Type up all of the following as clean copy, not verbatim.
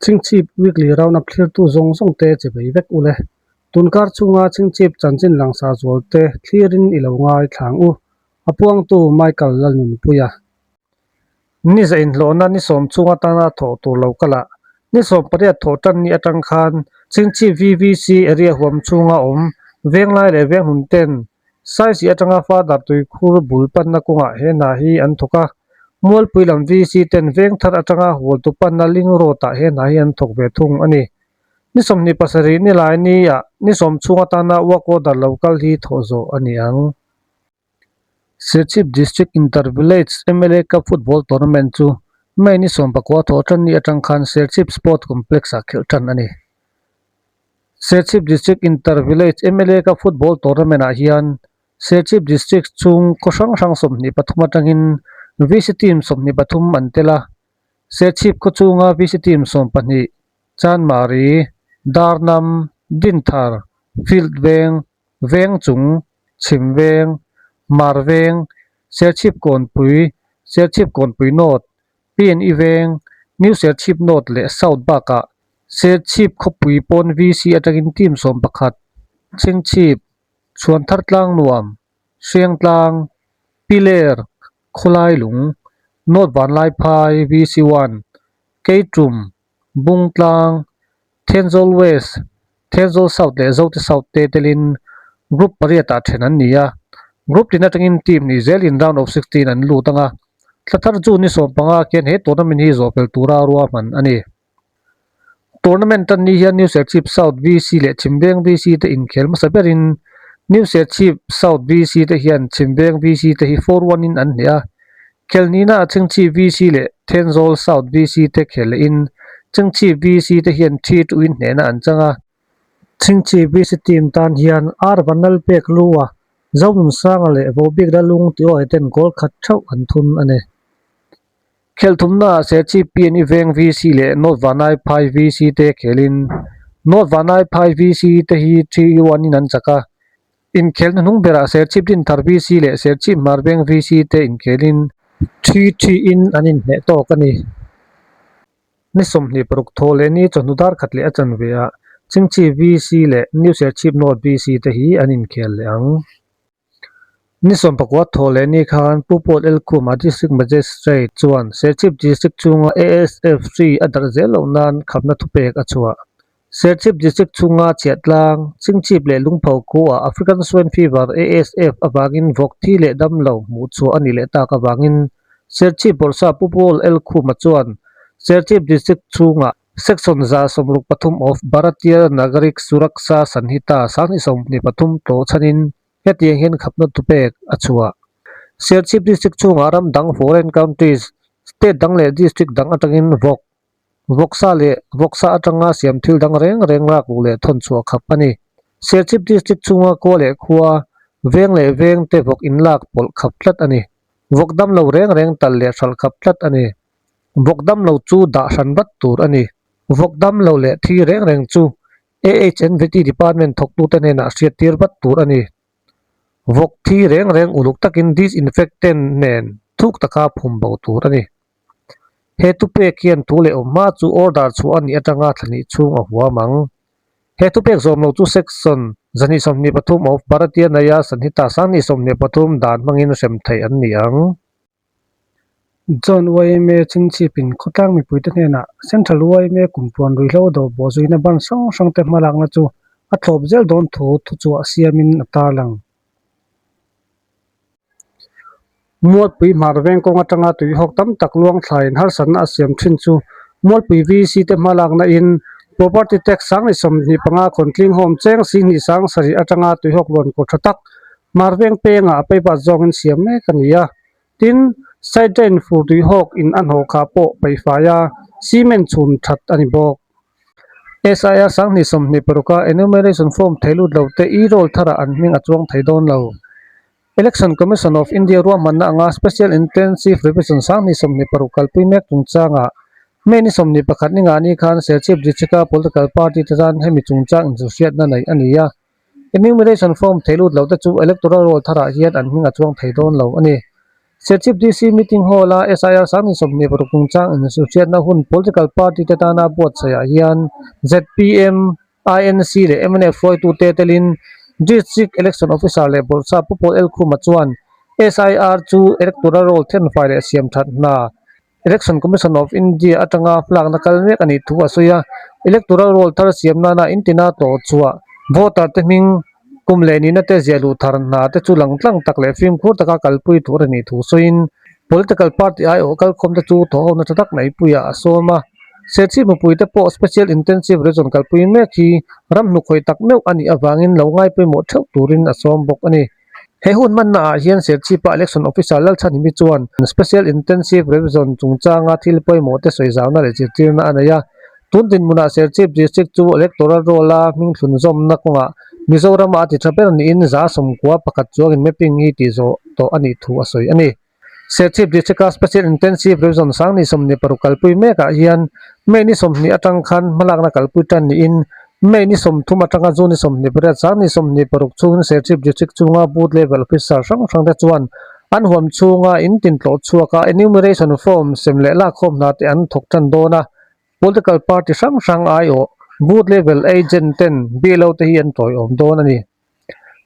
Chhingchhip Weekly Roundup thlirtu zawng zawng te che bei vek ule. Tunkar chhunga Chhingchhip chanchin langsar zual te thlirin i lo ngai thlang u. A puangtu Michael Lalnunpuia. Ni za inhlawhna ni sawm chhung atana thawh tur lo kal ah ni 18 thawh tan ni atang khan Chhingchhip VVC area huam chhunga awm Venglai leh Venghlun ten Saisi atanga Father tuikhur bul panna kawngah he hna hi an thawk a, Mualpui lam VC ten Vengthar atanga Hualtu panna Ling Road ah he hna hi an thawk ve thung a ni. Ni 27 nilai ni ah ni sawm chhung atana work order lo kal hi thawh zawh a ni ang. Serchhip District Inter Village mla Cup Football Tournament chu May ni 19 thawh tan ni atang khan Serchhip Sport Complex ah khelh tan a ni. Serchhip District Inter Village mla Cup Football Tournament ah hian Serchhip District chhung khaw hrang hrang 23 atangin VC team 23 an tel a. Serchhip khaw chhunga VC team 12, Chanmari, Darnam, Dinthar, Field Veng, Vengchung, Chhim Veng, Hmar Veng, Serchhip Kawnpui, Serchhip Kawnpui North, PNE Veng, New Serchhip North leh South bakah Serchhip khawpui pawn VC atangin team 11, Chhingchhip, Chhuanthar Tlangnuam, Hriangtlang, Piler, Khawlailung, North Vanlaiphai VC one, Keitum, Bungtlang, Thenzawl West, Thenzawl South leh Zote South te telin Group pariat ah then an ni a. Group tin atangin team nih zelin round of 16 an lut ang a. Thla thar June ni 15 khian he tournament hi zawh fel tura ruahman a ni. Tournament tan ni hian New Serchhip South VC leh Chhimveng VC te inkhel hmasa berin New Serchhip South VC te hian Chhimveng VC te hi 4-1 in an hneh a. Khelhnihna a Chhingchhip VC leh Thenzawl South VC te khel lehin Chhingchhip VC te hian thi tuin hnehna an chang a. Chhingchhip VC team tan hian R Vanlal pek lu a, Zonunsanga leh Vobik Lalung tih aw ten goal khat theuh an thun a ni. Khelhthumna ah Serchhip PNE Veng VC leh North Vanlaiphai VC te khelin North Vanlaiphai VC te hi 3-1 in an chak a. Inkhelh hnuhnung berah Serchhip Dinthar VC leh Serchhip Hmarbeng VC te inkhelhin thi thiin an inhneh tawk a ni. Ni 26 thaw leh ni chawhnu dar khat leh a chanve ah Chhingchhip VC leh New Serchhip North VC te hi an inkhel leh ang. Ni 19 thaw leh ni khan Pu Paul Elkhuma District Magistrate chuan Serchhip District chhunga ASF hri a darh zel loh nan khapna thupek a chhuah. Serchhip District chhunga Chhiahtlang, Chhingchhip leh Lungpho khuaah African Swine Fever, ASF, avangin vawk thi leh damlo hmuh chhuah a nih leh tak avangin Serchhip Bawrhsa Pu Paul Elkhuma chuan Serchhip District chhunga Section 163 of Bharatiya Nagarik Suraksha Sanhita 2023 tlawh chhanin hetiang hian khapna thupek a chhuah. Serchhip District chhungah ram dang foreign countries, state dang leh district dang atangin vawk Vawksa leh vawksa atanga siam thil dang reng reng lak luh leh thawn chhuah khap a ni. Serchhip District chhunga khua leh khua, veng leh veng te vawk inlak pawlh khap tlat a ni. Vawk dam lo reng reng tal leh hralh khap tlat a ni. Vawk dam lo chu dah hran vat tur a ni. Vawk dam lo leh thi reng reng chu AHNVT Department thawktute hnenah hriattir vat tur a ni. Vawk thi reng reng uluk takin disinfectant nen thuk taka phum bo tur a ni. He thupek hian thu leh awm hma chu order chhuah a nih atanga thlahnih chhung a huam ang. He thupek zawm lo chu Section 123 of Bharatiya Nyaya Sanhita 2023 dan hmangin hrem theih an ni ang. John yma Chhingchhipin khawtlang mipuite hnenah Central yma kumpuan ruihhlo do bawhzuina ban hrang hrangte hmalakna chu a thlawp zel dawn thu thuchhuah siamin a tarlang. Mualpui hmar veng kawng atanga tuihawk tam tak luang thlaiin harsatna a siam thin chu Mualpui VC te hmalakna in Property Tax 25 Khawntling Home cheng 27,000 atanga tuihawk luan kawr tha tak hmar veng pengah a peibat zawngin siam mek a ni a. Tin, side drain fur tuihawk in a hnawh khah pawh peihfai a, cement chhun that a ni bawk. SIR 2026 a enumeration form thei lut lo te e-roll tharah an hming a chuang thei dawn lo. Election Commission of India ruahmanna anga Special Intensive Revision 2026 kalpui mek chungchangah May ni 21 ni ngah ni khan Serchhip District-a political party te tan hemi chungchang inzirhriatna neih a ni a. Enumeration form thei lut lo te chu electoral roll tharah hian an hming a chuang thei dawn lo a ni. Serchhip DC Meeting Hall-a SIR 2026 chungchang insuhriatna hun political party te tana buatsaihah hian zpm, INC leh mnf hruaitute telin District Election Officer leh Bawrhsap Pu Paul Elkhuma chuan SIR chu Electoral Roll thenfai leh siamthat hna Election Commission of India atanga hmalakna kal mek a nih thu a sawi a, Electoral Roll thar siam nana intina tlawh chhuah voter te hming kum leh nihna te ziah luh thar hna te chu langtlang tak leh fimkhur taka kalpui tur a nih thu sawiin political party aiawh kalkhawm te chu thawhhona tha tak neihpuiah a sawm a. Serchhip mipui te pawh Special Intensive Region kalpui mek hi ram hnukhawi tak meuh a nih avangin lo ngai pawimawh theuh turin a sawm bawk a ni. He hun hmanna ah hian Serchhipa Election Officer Lalchhanhimi chuan Special Intensive Revision chungchanga thil pawimawh te sawi zauna leh zirtirna a nei a. Tun dinhmunah Serchhip District chu Electoral Roll-a hmingthlun zawmna kawngah Mizorama a ti tha ber niin 111 chuangin mapping hi tih zawh tawh a nih thu a sawi a ni. Serchhip District-a Special Intensive Revision 2026 kalpui mekah hian May ni 20 atang khan hmalakna kalpui tan niin May ni 30 atanga June ni 28 2026 chhungin Serchhip District chhunga Booth Level Officer hrang hrangte chuan an huam chhunga in tin tlawh chhuaka Enumeration Form sem leh lakkhawm hna te an thawk tan dawn a, Political Party hrang hrang aiawh Booth Level Agent ten BLO te hi an tawiawm dawn a ni.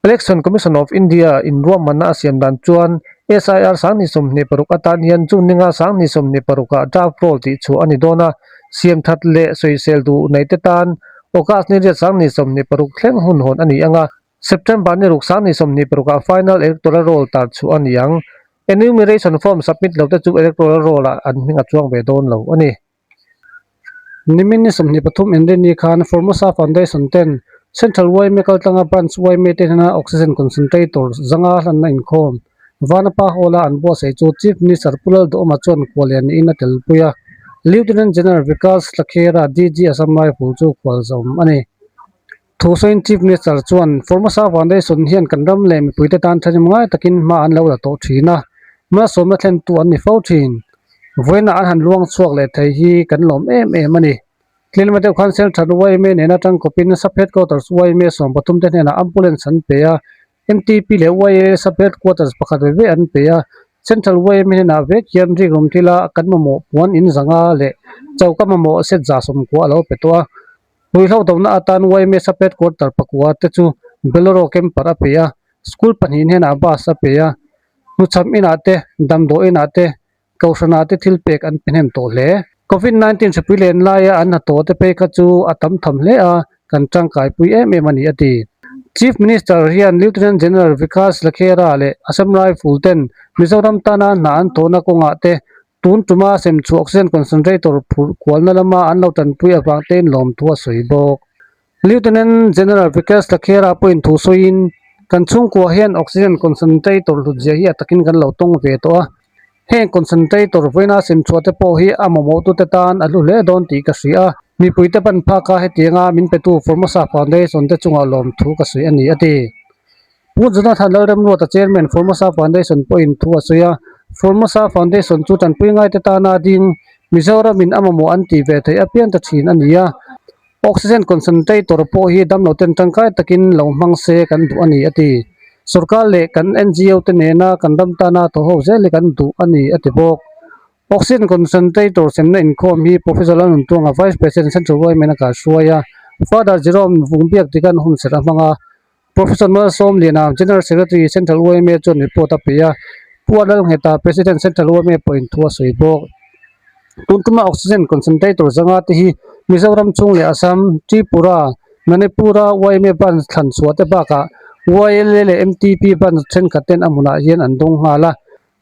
Election Commission of India in ruahmanna a siam dan chuan SIR 2026 atan hian June ninga 2026 ah draft roll tih chhuah a ni dawn a, siam that leh sawisel duh nei te tan August ni riat 2026 thleng hun hawn a ni ang a, September ni ruk 2026 ah final electoral roll tar chhuah a ni ang. Enumeration form submit lo te chu electoral roll ah an hming a chuang ve dawn lo a ni. Nimin ni 23 Inrinni khan Formosa Foundation ten Central yma kaltlanga Branch yma te hnena Oxygen Concentrator zanga hlanna inkhawm Vanapa Hall-a an buatsaih chu Chief Minister Pu Lalduhoma chuan khuallian niin a telpui a, Lieutenant General Vikas Lakhera DG Assam Rifle chu khualzawm a ni. Thusawiin Chief Minister chuan Formosa Foundation hian kan ram leh mipuite tan thahnem ngai takin hma an lo la tawh thin a, malsawmna thlentu an ni fo thin. Vawiinah an han luang chhuak leh thei hi kan lawm em em a ni. Tlilma deuh khan Central yma nena tangkawpin Sub Headquarters yma 13 te hnenah ambulance an pe a, MTP leh YA Sub Headquarters pakhat ve ve an pe a, Central yma hnenah vek hian rikrum thila kan mamawh puan in zanga leh choka mamawh set 190 a lo pe tawh a. Ruihhlo dona atan yma Sub Headquarter pakua te chu Bolero camper a pe a, school pahnih hnenah bus a pe a, hnuchham inah te, damdawi inah te, kohhranah te thil pek an pe hnem tawh hle. Covid 19 hripui len laia an hnathawh te phei kha chu a tam tham hle a, kan tangkaipui em em a ni a ti. Chief Minister hian Lieutenant General Vikas Lakhera leh Assam Rifle ten Mizoram tana hna an thawhna kawngah te Tun tuma semchhuah oxygen concentrator phurh kualna lama an lo tanpui avang tein lawmthu a sawi bawk. Lieutenant General Vikesh Lakhera pawhin thu sawiin, Kan chhungkua hian oxygen concentrator hlutzia hi a takin kan lo tawng ve tawh a, heng concentrator vawiina semchhuah te pawh hi a mamawhtute tan a hlu hle dawn tih ka hria a, mipuite pan phaka hetianga min petu Formosa Foundation te chungah lawmthu ka sawi a ni, a ti. Pu Jonathan Lalremruata Chairman Formosa Foundation pawhin thu a sawi a, Formosa Foundation chu tanpui ngaite tana ding Mizoramin a mamawh an tih ve theih apiang ta thin a ni a, Oxygen Concentrator pawh hi damloten tangkai takin lo hmang se kan duh a ni a ti. Sorkar leh kan NGO te nena kan ram tana thaw ho zel hi kan duh a ni a ti bawk. Oxygen Concentrator semna inkhawm hi Professor Lalnuntuanga Vice President Central yma a kaihruai a, Father Jerome Vungbiak Dikan hunserh a hmang a, Professor Malsawmliana, General Secretary, Central yma chuan report a pe a, Pu Lalngheta, President, Central yma pawhin thu a sawi bawk. Tun tuma Oxygen Concentrator zanga te hi Mizoram chhung leh Assam, Tripura, Manipur-a yma branch thlan chhuah te bakah YLA leh MTP branch thenkhat ten a hmunah hian an dawng nghal a.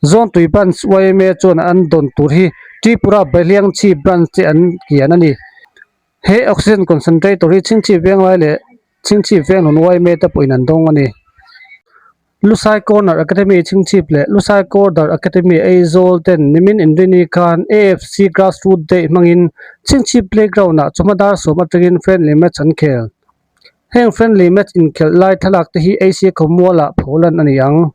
Zawntui branch yma chuan an dawn tur hi Tripura Baihliangchhi branch te an kian a ni. He Oxygen Concentrator hi Chhingchhip Venglai leh Chhingchhip Venglun yma te pawhin an dawng a ni. Lusai Corner Academy Chhingchhip leh Lusai Corner Academy Aizawl ten nimin inrini khan AFC Grassroot Day hmangin Chhingchhip Playground ah chawhma dar sawm atangin friendly match an khel. Heng friendly match inkhelh lai thlalak te hi AC Khawmualah pholan a ni ang.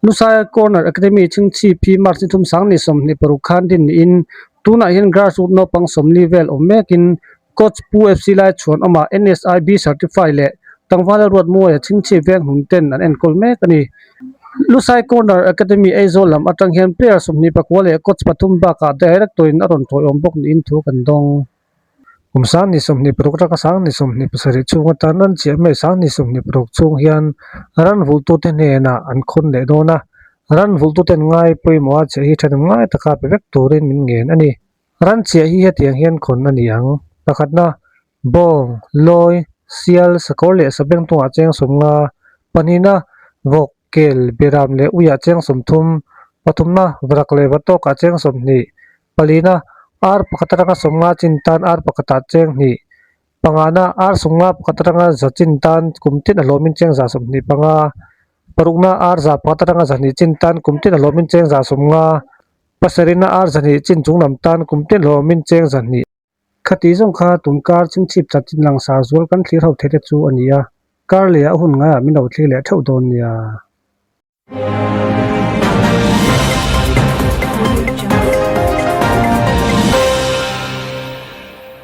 Lusai Corner Academy Chhingchhip hi March ni thum sang ni 26 khan din niin tunah hian grassroot naupang 40 vel awm mekin Coach Pu FC Laichhuan awmah NSIB Certify leh Tlangvala Ruatmuaia Chhingchhip veng hnun ten an enkawl mek a ni. Lusai Corner Academy Aizawl lam atang hian player 24 leh coach pathum bakah director in a rawn tawiawm bawk niin thu kan dawng. Kum 26 atanga 27 chhung atan ran chiah mai 26 chhung hian ran vulhtute hnenah an khawn leh dawn a, ran vulhtuten ngai pawimawh a chiah hi thahnem ngai taka pe vek turin min ngen a ni. Ran chiah hi hetiang hian khawn a ni ang. Pakhatna, bawng, lawi, sial, sakawr leh sabeng tungah cheng 50, pahnihna, vawk, kel, beram leh uiah cheng 30, pathumna, varak leh vatawkah cheng 20, Palina, ar pakhat atanga 50 chin tan ar pakhatah cheng hnih. Pangana, ar 50 pakhat atanga za chin tan kum tin a hlawmin cheng za 25. Parukna, ar za pakhat atanga 200 chin tan kum tin a hlawmin cheng za 50. Pasarihna, ar 200 chin chung lam tan kum tin hlawmin cheng 200. Khati zawng kha tumkar chingchhip chanchin langsar zual kan thlir ho theih te chu a ni a, kar leh a hun ngaiah min lo thlir leh theuh dawn nia.